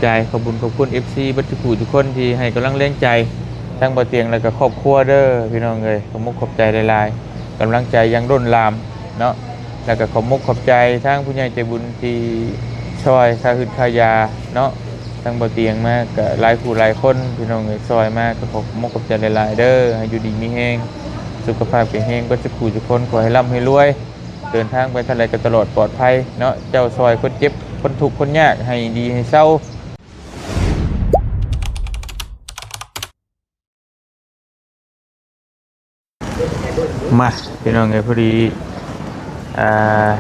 ໃຈ ຂອບບຸນຂອບຄຸນເອັຟຊີເບິດທຸກຜູ້ທຸກຄົນທີ່ໃຫ້ກຳລັງແຮງໃຈທາງບ່າວຕຽງ ແລະກະຄອບຄົວເດີພີ່ນ້ອງເອີຍ. ຂອບມຸກຂອບໃຈຫຼາຍໆ ກຳລັງໃຈຍັງລົ້ນຫຼາມເນາະ. ແລະກະຂອບມຸກຂອບໃຈທາງຜູ້ໃຫຍ່ໃຈບຸນທີ່ຊ່ອຍຄ່າຮຶດຄ່າຢາເນາະ. ທາງບ່າວຕຽງມາກະຫຼາຍຜູ້ຫຼາຍຄົນພີ່ນ້ອງເອີຍ ຊ່ອຍມາກະຂອບມຸກຂອບໃຈຫຼາຍໆເດີ. ໃຫ້ຢູ່ດີມີແຮງ ສຸຂະພາບແຂງແຮງເບິດທຸກຜູ້ທຸກຄົນ ຂໍໃຫ້ລ່ຳໃຫ້ລວຍ ເດີນທາງໄປທາງໃດກະຕະຫຼອດປອດໄພເນາະ. ເຈົ້າຊ່ອຍຄົນເຈັບຄົນທຸກຄົນຍາກໃຫ້ດີໃຫ້ເຊົາ. ມາພີ່ນ້ອງເອີຍ ພໍດີ ອ່າ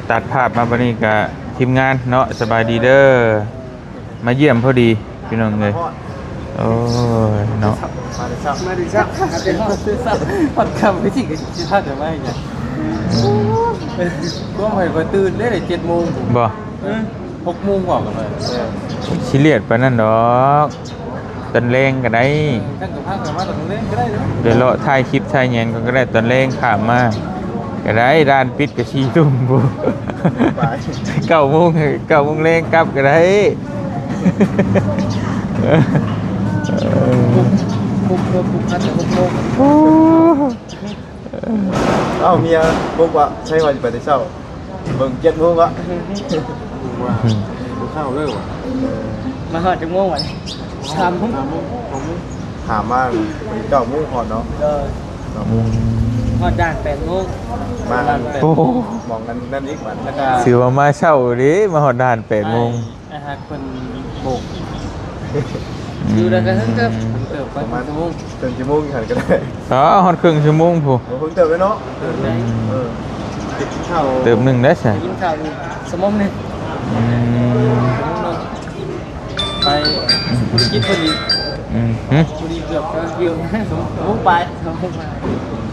ຕັດພາບມາບັດນີ້ກະທີມງານເນາະ ສະບາຍດີເດີ ມາຢ້ຽມພໍດີພີ່ນ້ອງເອີຍ. ໂອ້ຍເນາະ ມາແຕ່ເຊົ້າ ມາແຕ່ເຊົ້າ ມາແຕ່ເຊົ້າ ຮອດຄ່ຳໄປຊິກະຊິພາກັນມາຫຍັງ. ຄວາມໃຫ້ຂ້ອຍຕື່ນເດ້ ເຈັດໂມງ ບໍ່ ເອີ ຫົກໂມງ ເວົ້າກັນໄປ ຊິລຽດປານນັ້ນດອກ ຕອນແລງກະໄດ້ ເອີ ຈັ່ງກະພາກັນມາຕອນແລງກະໄດ້ເນາະ. ດຽວເລາະຖ່າຍຄລິບຖ່າຍຫຍັງກ່ອນກະໄດ້ ຕອນແລງຂ້າມມາກະໄດ້ ຮ້ານປິດກະສີ່ທຸ່ມພຸ້ນ ໄປ ເກົ້າໂມງ ເກົ້າໂມງແລງກັບກະໄດ້. ປຸກ ປຸກ ປຸກ ປຸກ ໂອ້ ເອົ້າ ເມຍບຸກວ່າ ໃຊ່ວ່າຊິໄປແຕ່ເຊົ້າ ເບິ່ງເຈັດໂມງວະ ວ່າ ອືມ ບໍ່ເຂົ້າເລີຍຫວາ. ມາຮອດຈັກໂມງຫວາ? ສາມໂມງ ສາມໂມງ ສອງໂມງ ຖາມມາເກົ້າໂມງຮອດເນາະ. ເອີ ເກົ້າໂມງ ອືມ ຮອດດ່ານແປດໂມງ ມາ ໂອ້ ມອງນັ້ນ ນັ້ນອີກບັດ ແລ້ວກະ ຖືວ່າມາເຊົ້າເດ້ ມາຮອດດ່ານແປດໂມງ. ອ້າຍຮັກເພິ່ນໂບກ ອືມ ຢູ່ໄດ້ກະເຖິງເຕີບ ເຖິງເຕີບໄປ ປະມານ ເຖິງຊົ່ວໂມງ ເຖິງຊົ່ວໂມງຫັ້ນກະໄດ້. ອໍ ຮອດເຄິ່ງຊົ່ວໂມງພຸ້ນ ໂອ້ ເຖິງເຕີບເລີຍເນາະ. ເຕີບໄດ້ ອືມ ເອີ ກິນເຂົ້າ ເຕີບໜຶ່ງໄດ້ຊະ ກິນເຂົ້າອີກຊົ່ວໂມງໜຶ່ງ. ອືມ ຊົ່ວໂມງໜຶ່ງ ໄປທຸລະກິດພໍດີ. ອືມ ຫຶ ພໍດີເກືອບ ເກືອບຊົ່ວໂມງປາຍ ຊົ່ວໂມງປາຍ.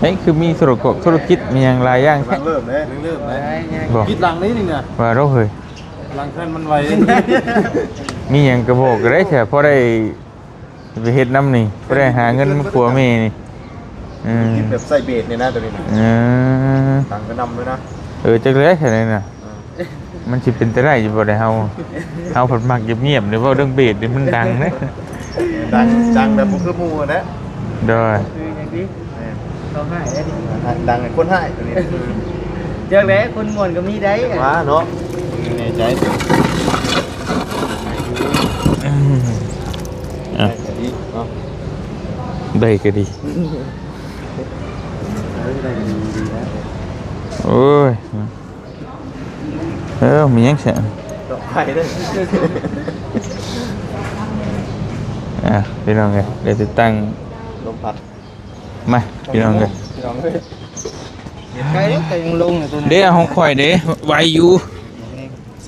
ເຮີ້ຍ ຄືມີທຸລະກອກທຸລະກິດມີຫຍັງຫຼາຍຢ່າງແທ້ ເລີ່ມເດ້ ເລີ່ມເດ້ ກິດຫຼັງນີ້ນີ້ນະ ວ່າໂລດເຮີ້ຍ. ຫຼັງເຮືອນມັນໄວ ມີຫຍັງກະບອກກະໄດ້ແທ້ ພໍໄດ້ໄປເຮັດນຳນີ້ ພໍໄດ້ຫາເງິນມາປົວແມ່ນີ້. ເອີ ກິນແບບໃສ່ເບດນີ້ນະ ໂຕນີ້ນະ. ເອີ ຕັງກະນຳເລີຍນະ. ເອີ ຈັກແລ້ວຊັ້ນນະ ເອີ ມັນຊິເປັນໄປໄດ້ຢູ່ບໍ່ໄດ໋ ເຮົາ ເຮົາພັດມັກງຽບໆເດ້ ເວົ້າເລື່ອງເບດນີ້ມັນດັງເດ້ ດັງ ດັງແບບບໍ່ຄືໝູ່ຫັ້ນແຫຼະ. ໂດຍ ຄືຫຍັງຕິ ແມ່ນ ເຂົາຮ້າຍເດ້ ດັງໃຫ້ຄົນຮ້າຍໂຕນີ້. ຈັກແຫຼະ ຄົນມ່ວນກະມີໄດ໋ ວ່າເນາະ ແນ່ໃຈ. ອືມ ອ່ະ ໄດ້ກະດີເນາະ ໄດ້ກະດີ ໄດ້ກະດີ ດີແລ້ວ. ໂອ້ຍ ເອີ ມີຫຍັງແຊະ ດອກໄຟເດີ. ອ່ະ ພີ່ນ້ອງເອີຍ ດຽວຊິຕັ້ງ ລົມພັດ ມາ ພີ່ນ້ອງເອີຍ ພີ່ນ້ອງເອີຍ ໄກ ໄກຍັງລົງຢູ່ໂຕນີ້ ເດ້ ຂອງຂ້ອຍເດ້ ໄວຢູ່.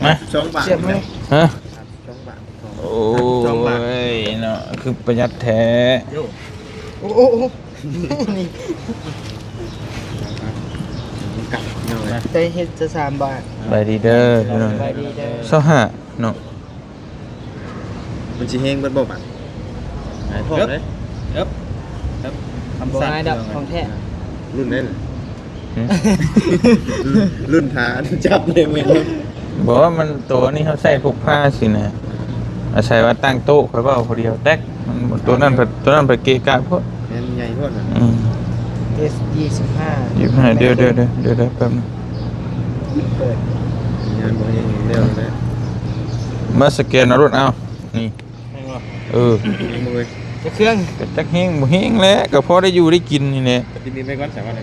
ມາ ສາມສິບສອງບາດ ສຽບໄໝ ຮະ ສາມສິບສອງບາດ ໂອ້ຍເນາະ ຄືປະຢັດແທ້. ໂອ້ ໂອ້ ໂອ້ ນີ້ ໄດ້ເຮັດຊາວສາມບາດ. ສະບາຍດີເດີ ສະບາຍດີເດີ ຊາວຫ້າເນາະ. ມັນຊິແຮງເບິດບໍ່ບາດ ຫງາຍທ້ອງເດ້. ເອີບ ເອີບ ຄຳສັ່ງ ບໍ່ງ່າຍດອກ ຂອງແທ້ ລຸ້ນເດ້. ຫື ລຸ້ນ ລຸ້ນຖ້າຈັບເດ້ແມ່ນ. ບໍ່ ມັນໂຕນີ້ເຮົາໃຊ້ພົກພາຊີ້ນະ ອາໄສວ່າຕັ້ງໂຕະ ຂ້ອຍເວົ້າຜູ້ດຽວແຕັກ ມັນ ໂຕນັ້ນ ໂຕນັ້ນໄປເກະກະໂພດ. ແມ່ນໃຫຍ່ໂພດນະ. ອືມ ເອສ ຊາວຫ້າ ຊາວຫ້າ ດຽວ ດຽວ ດຽວ ດຽວ ແປັບໜຶ່ງ ເປີດ ຍານບໍ່ເຫັນແນວນັ້ນແຫຼະ. ມາສະແກນເອົາໂລດ ເອົາ ນີ້ ແມ່ນບໍ່? ເອີ ຈັກເຄື່ອງ ກະຈັກແຮງບໍ່ແຮງແຫຼະ ກະພໍໄດ້ຢູ່ໄດ້ກິນນີ້ແຫຼະ. ຕິດນີ້ໄວ້ກ່ອນ ສາມາດ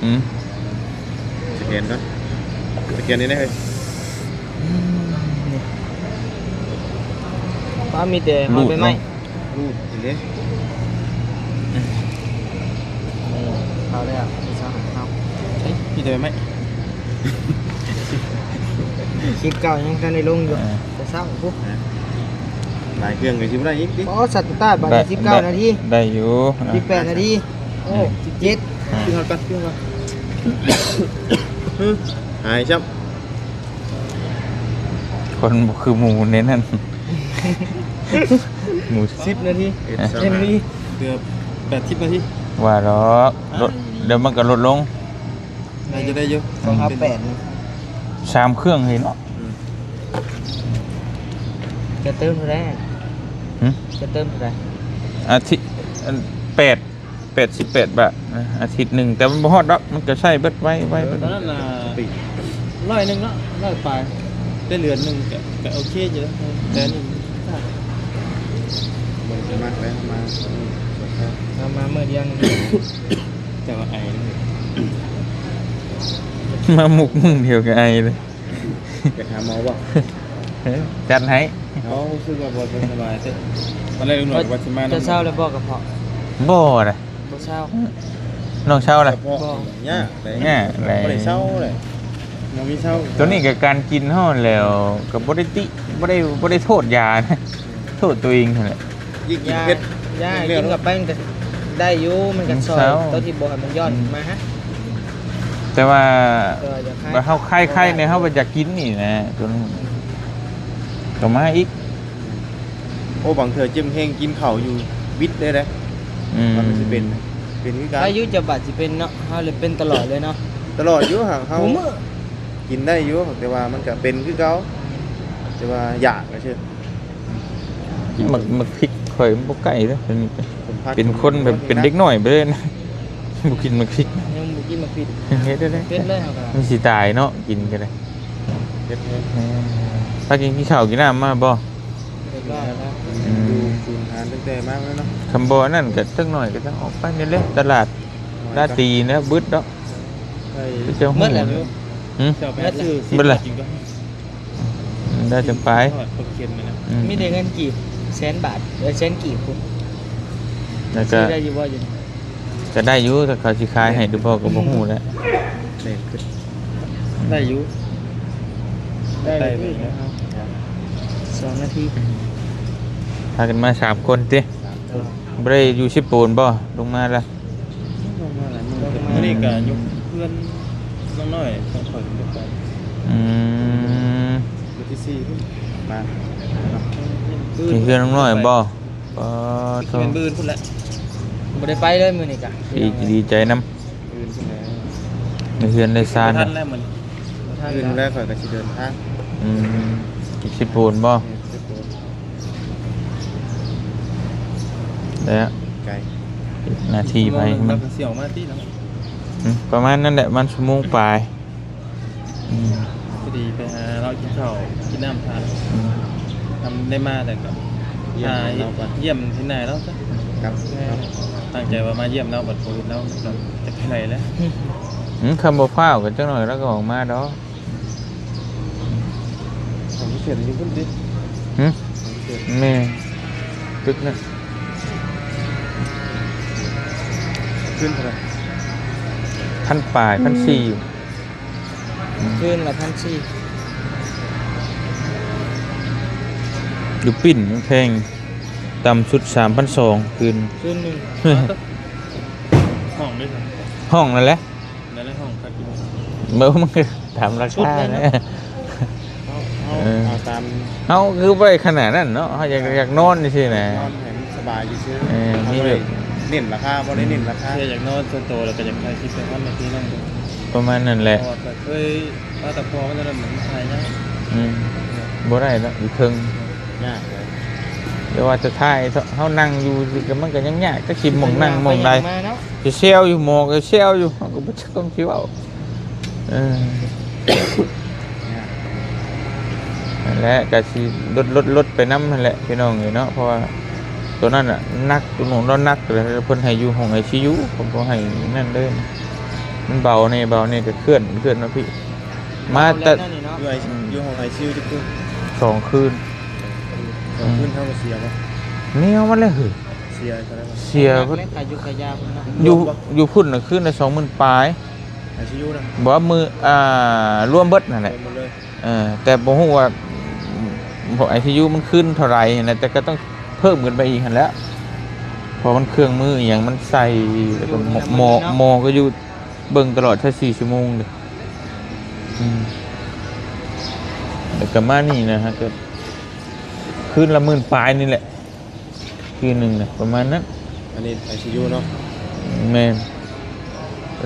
ອືມ ສະແກນກ່ອນ ສະແກນນີ້ໄດ້ເຮີ້ຍ. ອືມ ປ້າມີແຕ່ໄມ້ ຮູດເນາະ ໄມ້ ຮູດເດ້. ເອົາແລ້ວ ເອົາ ເອົາ ເອີ ມີແຕ່ໄມ້ ຄລິບເກົ່າຍັງທັນໄດ້ລົງຢູ່ ອ່າ ແຕ່ເຊົ້າພຸ້ນ ອ່າ ຫຼາຍເຄື່ອງກະຊິບໍ່ໄດ້ອີກຕິ. ອໍ ສັດຕາດ ບາດນີ້ ໄດ້ ສິບເກົ້ານາທີ ໄດ້ຢູ່ນະ ສິບແປດນາທີ. ໂອ້ ອືມ ສິບເຈັດ ອ່າ ກິນຮອດກ່ອນ ກິນຮອດກ່ອນ. ຫື ຫາຍຊ້ຳ ຄົນບໍ່ຄືໝູ່ໃນນັ້ນ ໝູ່ ສິບນາທີ ເອັດ ເອັດນາທີ ເກືອບແປດສິບນາທີ. ວ່າດອກ ລົດ ດຽວມັນກະລົດລົງ ໜ້າຈະໄດ້ຢູ່ ສອງຫ້າແປດ ສາມເຄື່ອງເລີຍເນາະ. ອືມ ອືມ ຈະເຕີມເທົ່າໃດ? ຫຶ? ຈະເຕີມເທົ່າໃດ? ອາທິດ ອັນ ແປດ ແປດສິບແປດບາດນະ ອາທິດໜຶ່ງ ແຕ່ມັນບໍ່ຮອດດອກ ມັນກໍໃຊ້ເບິດໄວ ໄວເບິດ. ຕອນນັ້ນນະ ຮ້ອຍໜຶ່ງເນາະ ຮ້ອຍປາຍ ແຕ່ເດືອນໜຶ່ງກໍ ກໍໂອເຄຢູ່ ແຕ່ອັນນີ້ມັນ ມັນສະໝັກໄດ້ ເຮົາມາ ເຮົາມາມື້ດຽວນີ້ ແຕ່ວ່າໄອເລີຍ ມາມຸກມື້ດຽວກໍໄອເລີຍ. ຢາກຫາໝໍບໍ່? ເອີ ຈັດໃຫ້. ເຮົາຮູ້ສຶກວ່າບໍ່ສະບາຍເດ້. ຕອນແລກລຸງໜ້ອຍວ່າຊິມານຳ. ເຈົ້າເຊົາແລ້ວບໍ່ກະເພາະ? ບໍ່ນະ ບໍ່ເຊົາ. ນ້ອງເຊົາລະ? ບໍ່. ຍາກເດ້. ຍາກເດ້. ບໍ່ໄດ້ເຊົາເດ້. ບໍ່ມີເຊົາ. ຕົວນີ້ກໍການກິນເຮົາແລ້ວ ກໍບໍ່ໄດ້ຕິ ບໍ່ໄດ້ ບໍ່ໄດ້ໂທດຢານະ ໂທດຕົວເອງຫັ້ນແຫຼະ. ຍິ່ງກິນເຜັດ ຢາ ຢາ ກິນເຂົ້າໄປມັນກໍໄດ້ຢູ່ ມັນກໍຊ່ອຍຕົວທີ່ບໍ່ໃຫ້ມັນຍ້ອນມາຫາ. ແຕ່ວ່າ ແຕ່ວ່າຢາກຄາຍ ວ່າເຮົາຄາຍໆ ໃນເຮົາບໍ່ຢາກກິນນີ້ນະ ຕົວນັ້ນກໍມາອີກ. ໂອ້ ບາງເທື່ອເຈັບແຮງກິນເຂົ້າຢູ່ບິດເລີຍເດ້. ອືມ ມັນຊິເປັນ ເປັນຄືກັນ. ອາຍຸຈະບາດຊິເປັນເນາະ ເຮົາເລີຍເປັນຕະຫຼອດເລີຍເນາະ. ຕະຫຼອດຢູ່ຫາກເຮົາ ທຸກມື້ ກິນໄດ້ຢູ່ ແຕ່ວ່າມັນກະເປັນຄືເກົ່າ ແຕ່ວ່າຢາກຊື່. ໝາກ ໝາກພິກຂ້ອຍມັນບໍ່ໃກ້ເດ້ ເປັນ ເປັນຄົນແບບເປັນເດັກນ້ອຍໄປເລີຍນະ ບໍ່ກິນໝາກພິກ. ຍັງບໍ່ກິນໝາກພິກ. ເຮັດໄດ້ ເຮັດເລີຍເຮົາກໍ ມັນຊິຕາຍເນາະ ກິນກໍໄດ້. ເຮັດເລີຍ. ເອີ ພາກັນກິນເຂົ້າກິນນ້ຳມາບໍ່? ຮຽບຮ້ອຍແລ້ວ. ອືມ ຢູ່ສູນອາຫານຕັ້ງແຕ່ມາແລ້ວເນາະ. ຄັນບໍ່ອັນນັ້ນກໍຈັກໜ້ອຍກໍຕ້ອງອອກໄປນີ້ແຫຼະ ຕະຫຼາດລາຕີນະ ເບິດດອກ. ເບິດແລ້ວ. ຫຶ? ເຈົ້າໄປຫາຊື້ ເບິດແລ້ວ. ໄດ້ຈະໄປ. ອືມ ມີແຕ່ເງິນກີບ ແສນບາດ ເອີ ແສນກີບພຸ້ນ. ແລ້ວກໍ ຊື້ໄດ້ຢູ່ບໍ່ຢູ່ນີ້? ກໍໄດ້ຢູ່ ແຕ່ເຂົາຊິຂາຍໃຫ້ຫຼືບໍ່ກໍບໍ່ຮູ້ແຫຼະ. ໄດ້ຢູ່ ໄດ້ຢູ່. ສອງນາທີ ພາກັນມາສາມຄົນຕິ? ສາມຄົນ. ບໍ່ໄດ້ຢູ່ເຊໂປນບໍ່? ລົງມາລະ. ລົງມາຫຼາຍມື້. ມື້ນີ້ກໍຢູ່ເຮືອນນ້ອງນ້ອຍຂອງຂ້ອຍໄປ. ອືມ ມື້ທີສີ່ພຸ້ນມາເນາະ. ຢູ່ເຮືອນນ້ອງນ້ອຍບໍ່? ປາໂທ ຊິເປັນມື້ອື່ນພຸ້ນແຫຼະ. ບໍ່ໄດ້ໄປເລີຍມື້ນີ້ກະ ດີ ດີໃຈນຳ. ອື່ນພຸ້ນແຫຼະ ໄດ້ເຮືອນໄດ້ຊານ. ບໍ່ທັນແລ້ວມື້ນີ້ ບໍ່ທັນ. ອື່ນແລ້ວຂ້ອຍກໍຊິເດີນທາງ. ອືມ ຊິໂປນບໍ່? ແມ່ນ ຊິໂປນ. ແລ້ວ ໄກ ໜ້າທີ່ໃຜມັນ ຊິອອກມາຕິເນາະ. ອືມ ປະມານນັ້ນແຫຼະ ປະມານຊົ່ວໂມງປາຍ. ອືມ ພໍດີໄປຫາລາວກິນເຂົ້າກິນນ້ຳທານ. ອືມ ທຳໄດ້ມາແຕ່ກໍ ຢ້ຽມ ຫາ ເລາກ່ອນ ຢ້ຽມເຫັນໜ້າລາວຊະ. ຄັບ ແມ່ນ ເນາະ ຕັ້ງໃຈວ່າມາຢ້ຽມລາວ ບັດບໍ່ເຫັນລາວກໍຈະໄປໄຫຼແລ້ວ. ອືມ ຄັນບໍ່ຟ້າວກໍຈັກໜ້ອຍລາວກໍອອກມາດອກ. ຂອງພິເສດຢູ່ພຸ້ນຕິ? ຫຶ? ຂອງພິເສດ ແມ່ນ ຕຶກນັ້ນ. ຄືນເທົ່າໃດ? ພັນປາຍ ອືມ ພັນສີ່ ຢູ່. ອືມ ຄືນລະພັນສີ່ ຢູ່ປິ່ນແພງ ຕ່ຳສຸດສາມພັນສອງ ຄືນ ຄືນໜຶ່ງ. ຫ້ອງເດ້? ຫ້ອງນັ້ນແຫຼະ. ນັ້ນແຫຼະຫ້ອງຄັກຢູ່. ບໍ່ ມັນຄືຕາມລາຄາແຫຼະ. ເຮົາ ເຮົາ ເອີ ເອົາຕາມ ເຮົາຄືບໍ່ໄດ້ຂະໜາດນັ້ນເນາະ ເຮົາຢາກ ເອີ ຢາກນອນຊື່ໆນະ ນອນໃຫ້ມັນສະບາຍຊື່ໆ. ເອີ ເຮົາບໍ່ໄດ້ເນັ້ນລາຄາ ບໍ່ໄດ້ເນັ້ນລາຄາ. ແຄ່ຢາກນອນສ່ວນໂຕ ແລ້ວກໍຢາກຖ່າຍຄລິບໃຫ້ມັນໃນທີ່ນັ້ນ. ປະມານນັ້ນແຫຼະ. ເພາະວ່າກໍເຄີຍວ່າແຕ່ພໍ່ມັນນັ້ນ ມັນຖ່າຍຍາກ. ອືມ ບໍ່ໄດ້ເນາະ ຢູ່ເທິງ ຍາກເລີຍ. ແຕ່ວ່າຈະຖ່າຍ ເຮົານັ່ງຢູ່ ມັນກໍຍັງຍາກ ຈັກຊິໝ່ອງນັ່ງໝ່ອງໃດ. ຊິແຊວຢູ່ ໝໍກໍແຊວຢູ່ ເຮົາກໍບໍ່ຈັກຄວາມຊິເວົ້າ. ເອີ ນັ້ນແຫຼະ ກະຊິລົດ ລົດ ລົດໄປນຳຫັ້ນແຫຼະ ພີ່ນ້ອງເອີຍເນາະ. ເພາະວ່າໂຕນັ້ນນະໜັກ ໂຕໂນ້ນລາວໜັກ ເພິ່ນໃຫ້ຢູ່ຫ້ອງໄອຊີຢູ ເພິ່ນບໍ່ໃຫ້ນັ້ນເລີຍ. ມັນເບົາແດ່ ເບົາແດ່ ກະເຄື່ອນ ເຄື່ອນມາພີ້ ມາແຕ່ ຢູ່ໄອ ຢູ່ຫ້ອງໄອຊີຢູຈັກຄືນ? ສອງຄືນ. ສອງຄືນ ເຮົາກໍເສຍບໍ່? ແນວມັນແຫຼະເຮີ້ຍ ເສຍເທົ່າໃດວະ? ເສຍ ແມ່ນຂາຍຢູ່ຂາຍຢາພຸ້ນເນາະ. ຢູ່ ຢູ່ພຸ້ນນະ ຄືນລະສອງໝື່ນປາຍ. ໄອຊີຢູນະ? ບໍ່ ມື້ ອ່າ ລວມເບິດນັ້ນແຫຼະ ລວມໝົດເລີຍ. ເອີ ແຕ່ບໍ່ຮູ້ວ່າພວກໄອຊີຢູມັນຄືນເທົ່າໃດຫັ້ນນະ ແຕ່ກໍຕ້ອງເພີ່ມຂຶ້ນໄປອີກຫັ້ນແຫຼະ ເພາະມັນເຄື່ອງມືອີ່ຫຍັງມັນໃສ່ ແລ້ວກໍໝໍ ໝໍກໍຢູ່ເບິ່ງຕະຫຼອດຊາວສີ່ຊົ່ວໂມງເດ້. ອືມ ແລ້ວກໍມານີ້ນະ ຫາກໍຄືນລະໝື່ນປາຍນີ້ແຫຼະ ຄືນໜຶ່ງນະ ປະມານນັ້ນ. ອັນນີ້ໄອຊີຢູເນາະ? ແມ່ນ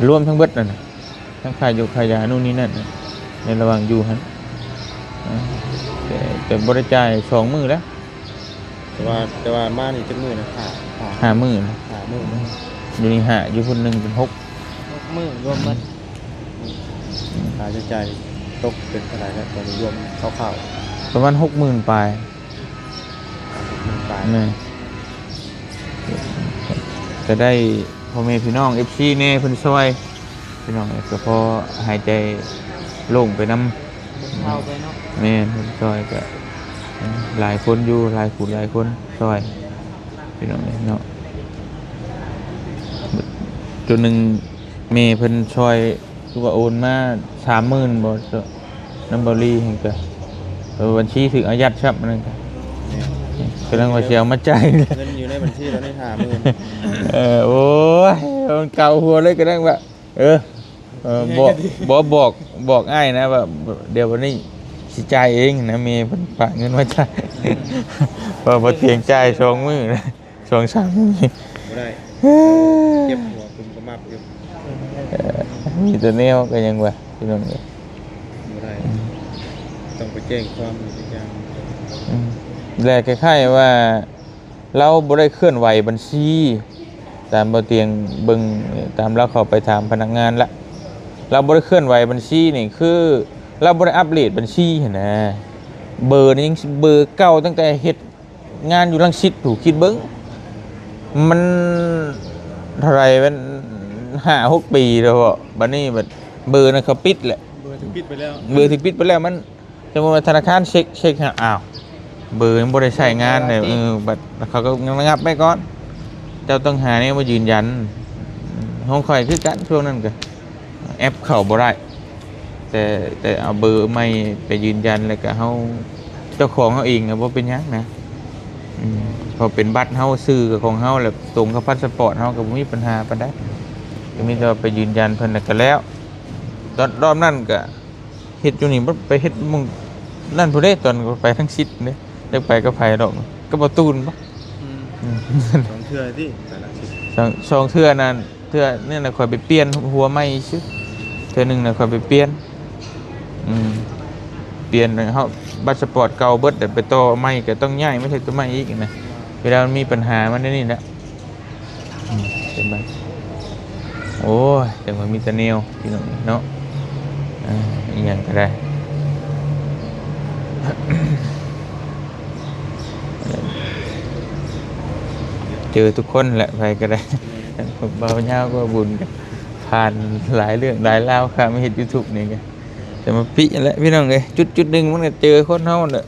ລວມທັງເບິດນັ້ນນະ ທັງຄ່າຢູ່ຄ່າຢາໂນ່ນນີ້ນັ້ນນະ ໃນລະຫວ່າງຢູ່ຫັ້ນ. ເອີ ແຕ່ ແຕ່ບໍ່ໄດ້ຈ່າຍສອງມື້ແລ້ວ. ແຕ່ວ່າ ແຕ່ວ່າມານີ້ຈັກມື້ນະ? ຫ້າ ຫ້າ ຫ້າມື້ນະ. ຫ້າມື້ນະ. ຢູ່ນີ້ຫ້າ ຢູ່ພຸ້ນໜຶ່ງເປັນຫົກ ຫົກມື້ລວມໝົດ. ຄ່າໃຊ້ຈ່າຍຕົກເປັນເທົ່າໃດແລ້ວ ຕອນລວມຄ່າວໆ? ປະມານຫົກໝື່ນປາຍ. ຫົກໝື່ນປາຍ. ແມ່ນ. ກໍໄດ້ພໍ່ແມ່ພີ່ນ້ອງ ເອັຟຊີ ແດ່ ເພິ່ນຊ່ອຍ ພີ່ນ້ອງເອີຍ ກໍພໍຫາຍໃຈໂລ່ງໄປນຳ. ເບົາໄປເນາະ. ແມ່ນ ເພິ່ນຊ່ອຍກໍ ເອີ ຫຼາຍຄົນຢູ່ ຫຼາຍຜູ້ຫຼາຍຄົນຊ່ອຍ ພີ່ນ້ອງເອີຍເນາະ. ໂຕໜຶ່ງແມ່ເພິ່ນຊ່ອຍ ຄືວ່າໂອນມາສາມໝື່ນບໍ່ ນຳເບົາລີຫັ້ນກະ ເອີ ບັນຊີຖືກອາຍັດຊ້ຳ ອັນນັ້ນກະ ແມ່ນ ກຳລັງວ່າຊິເອົາມາຈ່າຍ. ເງິນຢູ່ໃນບັນຊີຕອນນີ້ຫ້າໝື່ນ. ເອີ ໂອ້ຍ ມັນເກົາຫົວເລີຍ ກຳລັງວ່າ ເອີ ເອີ ບອກ ບໍ່ ບອກ ບອກອ້າຍນະວ່າ ດຽວວັນນີ້ຊິຈ່າຍເອງນະ ແມ່ເພິ່ນຝາກເງິນມາຈ່າຍ ເພາະວ່າບໍ່ຕຽງຈ່າຍສອງມື້ນະ ສອງສາມມື້ ບໍ່ໄດ້ ເຈັບຫົວກຸມຂະໝັບຢູ່. ເອີ ມີແຕ່ແນວກໍຍັງວ່າ ພີ່ນ້ອງເອີຍ ບໍ່ໄດ້ ອືມ ຕ້ອງໄປແຈ້ງຄວາມອີກຢ່າງ. ອືມ ແລະ ຄ້າຍໆວ່າ ລາວບໍ່ໄດ້ເຄື່ອນໄຫວບັນຊີ ຕາມບໍ່ຕຽງເບິ່ງ ຕາມລາວເຂົ້າໄປຖາມພະນັກງານລະ ລາວບໍ່ໄດ້ເຄື່ອນໄຫວບັນຊີນີ້ ຄືລາວບໍ່ໄດ້ອັບເດດບັນຊີຫັ້ນນະ. ເບີນີ້ຍັງເບີເກົ່າ ຕັ້ງແຕ່ເຮັດງານຢູ່ລັງສິດພຸ້ນ ຄິດເບິ່ງ ມັນເທົ່າໃດ ມັນຫ້າຫົກປີແລ້ວເບາະ. ບັດນີ້ບັດເບີນັ້ນເຂົາປິດແຫຼະ ເບີຖືກປິດໄປແລ້ວ ເບີຖືກປິດໄປແລ້ວ ມັນ ສົມມຸດວ່າທະນາຄານເຊັກ ເຊັກຫາ ອ້າວ ເບີຍັງບໍ່ໄດ້ໃຊ້ງານເລີຍ ເອີ ບັດເຂົາກໍລະງັບໄວ້ກ່ອນ ເຈົ້າຕ້ອງຫາແນວມາຢືນຢັນ. ຂອງຂ້ອຍຄືກັນ ຊ່ວງນັ້ນກໍແອັບເຂົ້າບໍ່ໄດ້ ແຕ່ ແຕ່ເອົາເບີໃໝ່ໄປຢືນຢັນ ແລ້ວກໍເຮົາ ເຈົ້າຂອງເຮົາເອງກໍບໍ່ເປັນຫຍັງນະ. ອືມ ເພາະເປັນບັດເຮົາ ຊື່ກໍຂອງເຮົາ ແລ້ວຕົງກັບພາສະປອດເຮົາ ກໍບໍ່ມີບັນຫາປານໃດ ກໍມີແຕ່ວ່າໄປຢືນຢັນເພິ່ນ ແລ້ວກໍແລ້ວ. ຕອນ ຕອນນັ້ນກໍ ເຮັດຢູ່ນີ້ ໄປເຮັດໝ່ອງນັ້ນພຸ້ນເດ້ ຕອນໄປທາງສິດເດ້ ຢາກໄປກັບໃຜດອກ ກັບບໍ່ຕູນບໍ? ອືມ ອືມ ສອງເທື່ອຕິ ໄປທາງສິດ ສອງ ສອງເທື່ອນັ້ນ ເທື່ອນັ້ນນະຂ້ອຍໄປປ່ຽນຫົວໃໝ່ຊື່ ເທື່ອໜຶ່ງນະຂ້ອຍໄປປ່ຽນ ອືມ ປ່ຽນເຮົາ ພາສະປອດເກົ່າເບິດ ແລ້ວໄປຕໍ່ໃໝ່ ກໍຕ້ອງຍ້າຍມາເຮັດຕົວໃໝ່ອີກນະ ເວລາມັນມີບັນຫາມັນແນວນີ້ແຫຼະ. ອືມ ເປັນໄປ ໂອ້ຍ ຈັ່ງວ່າມີແຕ່ແນວ ພີ່ນ້ອງເນາະ ເອີ ອີ່ຫຍັງກໍໄດ້ ເຈີທຸກຄົນແຫຼະ ໃຜກໍໄດ້ ເບົາຍາວກໍບຸນ ກໍຜ່ານຫຼາຍເລື່ອງຫຼາຍລາວ ຂ້າມາເຮັດ YouTube ນີ້ກໍ ແຕ່ມາປິແຫຼະ ພີ່ນ້ອງເອີຍ ຈຸດໆໜຶ່ງມັນກໍເຈີຄົນເຮົາແຫຼະ.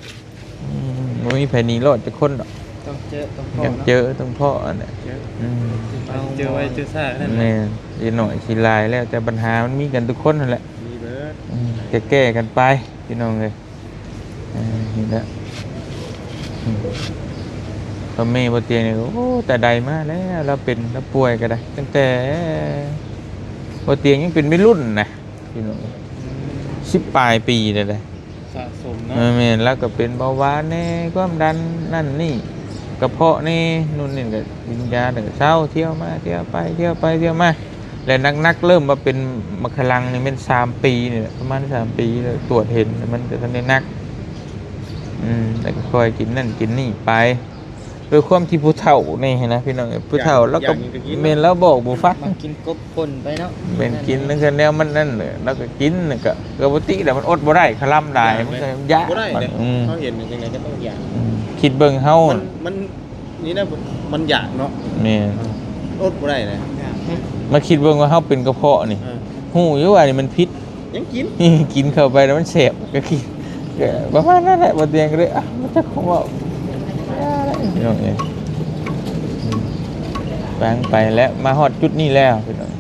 ອືມ ບໍ່ມີໃຜໜີລອດຈັກຄົນດອກ ຕ້ອງເຈີ ຕ້ອງພໍ້ເນາະ ຕ້ອງເຈີ ຕ້ອງພໍ້ຫັ້ນແຫຼະ ເຈີ ອືມ ເຈີໄວເຈີຊ້ານັ້ນແຫຼະ ແມ່ນ ອີກໜ້ອຍຊິຫຼາຍ ແລ້ວແຕ່ບັນຫາ ມັນມີກັນທຸກຄົນຫັ້ນແຫຼະ ມີເບິດ ອືມ ແກ້ໆກັນໄປ ພີ່ນ້ອງເອີຍ ເອີ ນີ້ແຫຼະ ອືມ ພໍ່ແມ່ບໍ່ຕຽງນີ້ ໂອ້ ແຕ່ໃດມາແລ້ວ ລາວເປັນ ລາວປ່ວຍກໍໄດ້ ຕັ້ງແຕ່ບໍ່ຕຽງຍັງເປັນໄວລຸ້ນນະ ພີ່ນ້ອງ ອືມ ສິບປາຍປີແລ້ວເດ້ ສະສົມເນາະ ເອີ ແມ່ນ ລາວກໍເປັນເບົາຫວານແດ່ ຄວາມດັນນັ້ນນີ້ ກະເພາະແດ່ ໂນ່ນນີ້ ກໍກິນຢາ ແລ້ວກໍເຊົາ ທ່ຽວມາທ່ຽວໄປ ທ່ຽວໄປທ່ຽວມາ ແລະ ໜັກໆເລີ່ມມາເປັນໝາກຂະລັງນີ້ແມ່ນສາມປີນີ້ແຫຼະ ປະມານສາມປີ ແລ້ວກວດເຫັນ ແຕ່ມັນກໍທັນໄດ້ໜັກ ອືມ ແລ້ວກໍຄ່ອຍກິນນັ້ນກິນນີ້ໄປ ດ້ວຍຄວາມທີ່ຜູ້ເຖົ້າແດ່ຫັ້ນນະ ພີ່ນ້ອງເອີຍ ຜູ້ເຖົ້າ ຢາກ ລາວກໍ ຢາກຫຍັງກໍກິນ ແມ່ນ ລາວບອກບໍ່ຟັງ ມັກກິນກົບ ຄົນໄປເນາະ ແມ່ນ ກິນ ແມ່ນ ຈັ່ງຊັ້ນແນວມັນນັ້ນແຫຼະ ລາວກໍກິນ ແລ້ວກໍ ກໍບໍ່ຕິແຫຼະ ມັນອົດບໍ່ໄດ້ ຄະລຳຫຼາຍ ຢາກ ມັນກໍຢາກ ຢາກແຫຼະ ມັນ ອືມ ເຮົາເຫັນຈັ່ງໃດກໍຕ້ອງຢາກ ອືມ ຄິດເບິ່ງເຮົາ ມັນ ມັນ ນີ້ນະ ມັນຢາກເນາະ ແມ່ນ ອົດບໍ່ໄດ້ນະ ມາຄິດເບິ່ງວ່າເຮົາເປັນກະເພາະນີ້ ເອີ ຮູ້ຢູ່ວ່ານີ້ມັນຜິດ ຍັງກິນ ກິນເຂົ້າໄປແລ້ວມັນແສບ ກໍຄິດ ກໍປະມານນັ້ນແຫຼະ ບໍ່ຕຽງກໍເລີຍ ອ່ະ ບໍ່ຈັກຄວາມເວົ້າ ຢ່າລະ ພີ່ນ້ອງເອີຍ ອືມ ຟັງໄປແລ້ວ ມາຮອດຈຸດນີ້ແລ້ວ ພີ່ນ້ອງ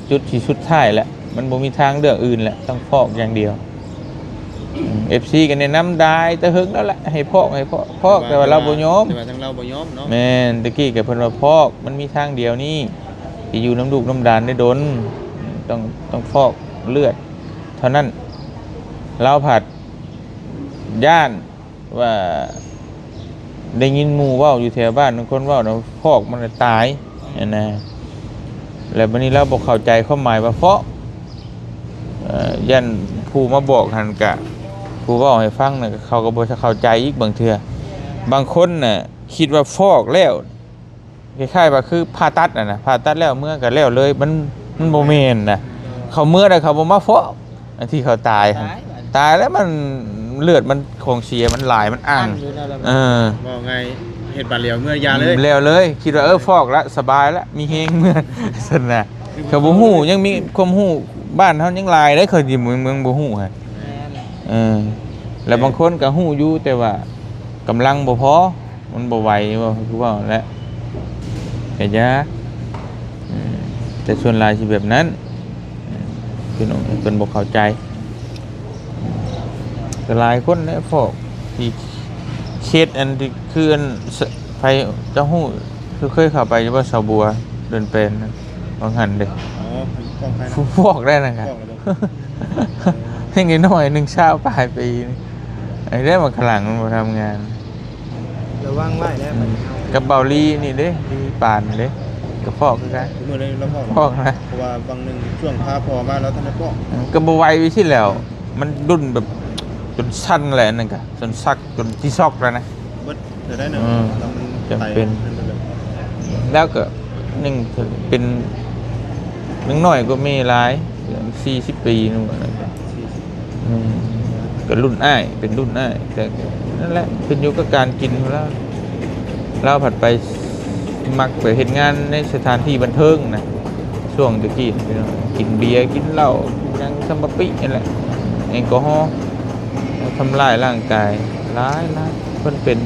ຈຸດທີ່ສຸດທ້າຍແລ້ວ ມັນບໍ່ມີທາງເລືອກອື່ນແລ້ວ ຕ້ອງຟອກຢ່າງດຽວ ອືມ ເອັຟຊີກໍແນະນຳຫຼາຍແຕ່ເຫິງແລ້ວແຫຼະ ໃຫ້ຟອກ ໃຫ້ຟອກ ຟອກ ແຕ່ວ່າ ແຕ່ວ່າລາວບໍ່ຍອມ ແຕ່ວ່າທາງລາວບໍ່ຍອມເນາະ ແມ່ນ ແຕ່ກີ້ກໍເພິ່ນວ່າຟອກ ມັນມີທາງດຽວນີ້ ທີ່ຢູ່ນຳລູກນຳຫຼານໄດ້ດົນ ຕ້ອງ ຕ້ອງຟອກເລືອດເທົ່ານັ້ນ ລາວພັດຢ້ານວ່າ ໄດ້ຍິນໝູ່ເວົ້າຢູ່ແຖວບ້ານ ບາງຄົນເວົ້ານະ ຟອກມັນລະຕາຍຫັ້ນນະ ແລ້ວບັດນີ້ລາວບໍ່ເຂົ້າໃຈຄວາມໝາຍວ່າຟອກ ເອີ ຢ້ານຜູ້ມາບອກຫັ້ນກະ ຜູ້ເວົ້າໃຫ້ຟັງນະ ເຂົາກໍບໍ່ເຂົ້າໃຈອີກບາງເທື່ອ ບາງຄົນນະ ຄິດວ່າຟອກແລ້ວ ຄ້າຍໆວ່າຄືຜ່າຕັດຫັ້ນນະ ຜ່າຕັດແລ້ວເມືອກໍແລ້ວເລີຍ ມັນ ມັນບໍ່ແມ່ນນະ. ເຂົາເມືອແລ້ວເຂົາບໍ່ມາຟອກ ອັນທີ່ເຂົາຕາຍ ຕາຍ ຕາຍແລ້ວ ມັນເລືອດມັນຂອງເສຍມັນຫຼາຍ ມັນອັ່ງ ອັ່ງຢູ່ແລ້ວ ເອີ ເວົ້າງ່າຍເຮັດບາດດຽວເມືອຢາເລີຍ ແລ້ວເລີຍ. ຄິດວ່າ ເອີ ຟອກລະສະບາຍລະ ມີແຮງເມືອຊັ້ນນະ. ເຂົາບໍ່ຮູ້ ຍັງມີຄວາມຮູ້ ບ້ານເຮົາຍັງຫຼາຍເດ້ ເຂົາຊິເມືອ ເມືອບໍ່ຮູ້ຫັ້ນ ແມ່ນ ເອີ ແລ້ວບາງຄົນກໍຮູ້ຢູ່ ແຕ່ວ່າກຳລັງບໍ່ພໍ ມັນບໍ່ໄຫວ ເວົ້າຄືເວົ້າແຫຼະ ກະຢ່າ ເອີ ແຕ່ສ່ວນຫຼາຍຊິແບບນັ້ນ ເອີ ພີ່ນ້ອງເພິ່ນບໍ່ເຂົ້າໃຈ ກໍຫຼາຍຄົນແຫຼະ ພວກທີ່ເຂດອັນທີ່ຄືອັນ ສ- ໃຜເຈົ້າຮູ້ ຄືເຄີຍເຂົ້າໄປຢູ່ບໍ່ ສາວບົວ ດອນແປນ ວ່າງຫັ້ນເດ້ ອໍ ພວກໄຜນະ ພວກໄດ້ນັ້ນກະ ພວກ ຍັງນ້ອຍໆ ໜຶ່ງຊາວປາຍປີນີ້ ໄອ້ເດ້ ບັກຂະຫຼັງມັນບໍ່ທຳງານ ລະວັງໄວ້ແລ້ວ ອືມ ບັດນີ້ເຮົາ ກັບເບົາລີນີ້ເດ້ ລີປານເດ້ ກະເພາະຄືກັນ ມື້ນີ້ລາວເພາະ ເພາະນະ ເພາະວ່າບາງໜຶ່ງຊ່ວງພາພໍ່ມາລາວທັນໄດ້ເພາະ ອືມ ກໍບໍ່ໄຫວວິຊິແລ້ວ ມັນດຸນແບບຈົນສັ່ນແຫຼະ ອັນນັ້ນກະຈົນຊັກ ຈົນຊິຊັອກແລ້ວນະ ເບິດ ເທື່ອໃດໜຶ່ງ ອືມ ແລ້ວມັນ ຈຳເປັນ ໄປ ແລ້ວກໍໜຶ່ງເປັນຍັງນ້ອຍກວ່າແມ່ຫຼາຍ ສີ່ສິບປີໜຶ່ງ ອືມ ກໍລຸ້ນອ້າຍ ເປັນລຸ້ນອ້າຍ ແຕ່ນັ້ນແຫຼະ ຂຶ້ນຢູ່ກັບການກິນຂອງລາວ ລາວພັດໄປມັກໄປເຮັດງານໃນສະຖານທີ່ບັນເທີງນະ ຊ່ວງແຕ່ກີ້ ກິນເບຍ ກິນເຫຼົ້າ ກິນຫຍັງ ຊຳປາປິຫັ້ນແຫຼະ ແອລກໍຮໍ ທຳລາຍຮ່າງກາຍຫຼາຍໆ ຄົນເປັນ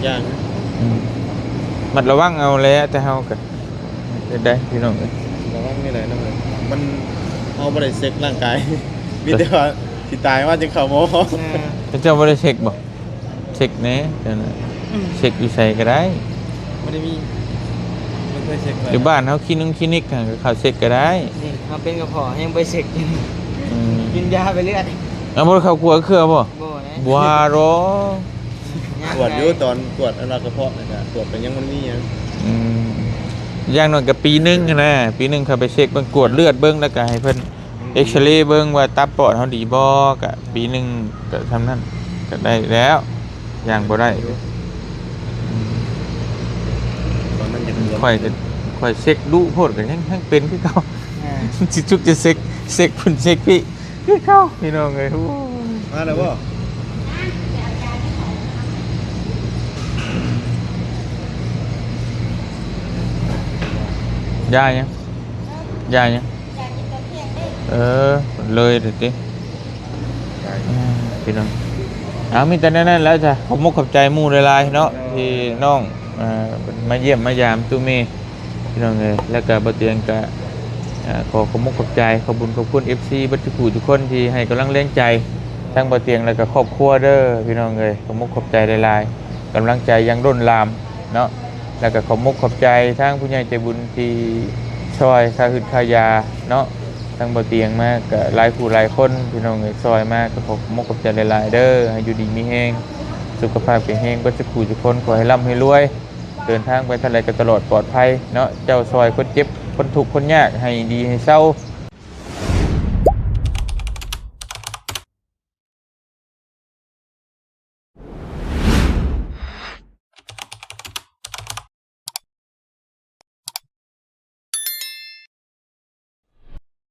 ຢ່າງ ອືມ ມັດລະວັງເອົາແຫຼະ ແຕ່ເຮົາກໍເຮັດໄດ້ພີ່ນ້ອງເອີຍ ລະວັງນີ້ແຫຼະນ້ອງເອີຍ ມັນ ເຮົາບໍ່ໄດ້ເຊັກຮ່າງກາຍ ມີແຕ່ວ່າຊິຕາຍມາຈຶ່ງເຂົ້າໝໍ ເອີ ເຈົ້າບໍ່ໄດ້ເຊັກບໍ່? ເຊັກແດ່ ອືມ ເຊັກຢູ່ໃສກໍໄດ້ ບໍ່ໄດ້ມີ ບໍ່ເຄີຍເຊັກ ຢູ່ບ້ານເຮົາຄລີນິກ ຄລີນິກຫັ້ນກໍເຂົ້າເຊັກກໍໄດ້ ນີ້ເຮົາເປັນກະເພາະຍັງບໍ່ເຊັກ ອືມ ກິນຢາໄປເລື້ອຍ ເອົາ ບໍ່ໄດ້ເຂົ້າກວດເຄືອບໍ່? ບໍ່ແຫຼະ ບໍ່ຫາດອກ ກວດຢູ່ຕອນກວດອັນວ່າກະເພາະນັ້ນກະ ກວດກໍຍັງບໍ່ມີຫຍັງ ອືມ ຢ່າງໜ້ອຍກໍປີໜຶ່ງຫັ້ນນະ ປີໜຶ່ງເຂົ້າໄປເຊັກເບິ່ງ ກວດເລືອດເບິ່ງ ແລ້ວກໍໃຫ້ເພິ່ນ ເອັກຊະເລເບິ່ງວ່າຕັບປອດເຮົາດີບໍ່ ກະປີໜຶ່ງກະຊ່ຳນັ້ນກະໄດ້ແລ້ວ ຢ່າງບໍ່ໄດ້ ຕອນນັ້ນຍັງ ຂ້ອຍກະ ຂ້ອຍເຊັກດຸໂພດກະຍັງ ຍັງເປັນຄືເກົ່າ ອ່າ ຊິຈຸກຈະເຊັກ ເຊັກພຸ້ນເຊັກພີ້ຄືເກົ່າ ພີ່ນ້ອງເອີຍ ໂອ້ຍ ມາແລ້ວບໍ່? ຢາຫຍັງ? ຢາຫຍັງ? ເອີ ເລີຍເດຕິ ອືມ ພີ່ນ້ອງ ເອົາ ມີແຕ່ແນວນັ້ນແຫຼະຈ້ະ ຂອບມຸກຂອບໃຈໝູ່ຫຼາຍໆເນາະ ທີ່ນ້ອງ ເອີ ມາຢ້ຽມມາຢາມຕູ້ເມ ພີ່ນ້ອງເອີຍ ແລ້ວກະບ່າວຕຽງກະ ເອີ ຂໍຂອບມຸກຂອບໃຈ ຂອບບຸນຂອບຄຸນເອັຟຊີເບິດທຸກຜູ້ທຸກຄົນທີ່ໃຫ້ກຳລັງແຮງໃຈ ທັງບ່າວຕຽງ ແລ້ວກະຄອບຄົວເດີ ພີ່ນ້ອງເອີຍ ຂອບມຸກຂອບໃຈຫຼາຍໆ ກຳລັງໃຈຍັງລົ້ນຫຼາມເນາະ ແລ້ວກໍຂອບມຸກຂອບໃຈທາງຜູ້ໃຫຍ່ໃຈບຸນທີ່ຊ່ອຍຄ່າຮຶດຄ່າຢາເນາະ ທາງບ່າວຕຽງມາກໍຫຼາຍຜູ້ຫຼາຍຄົນ ພີ່ນ້ອງເອີຍ ຊ່ອຍມາ ກໍຂໍຂອບມຸກຂອບໃຈຫຼາຍໆເດີ ໃຫ້ຢູ່ດີມີແຮງ ສຸຂະພາບແຂງແຮງເບິດສູ່ຜູ້ສູ່ຄົນ ຂໍໃຫ້ລ່ຳໃຫ້ລວຍ ເດີນທາງໄປທາງໃດກໍຕະຫຼອດປອດໄພເນາະ ເຈົ້າຊ່ອຍຄົນເຈັບ ຄົນທຸກ ຄົນຍາກ ໃຫ້ດີໃຫ້ເຊົາ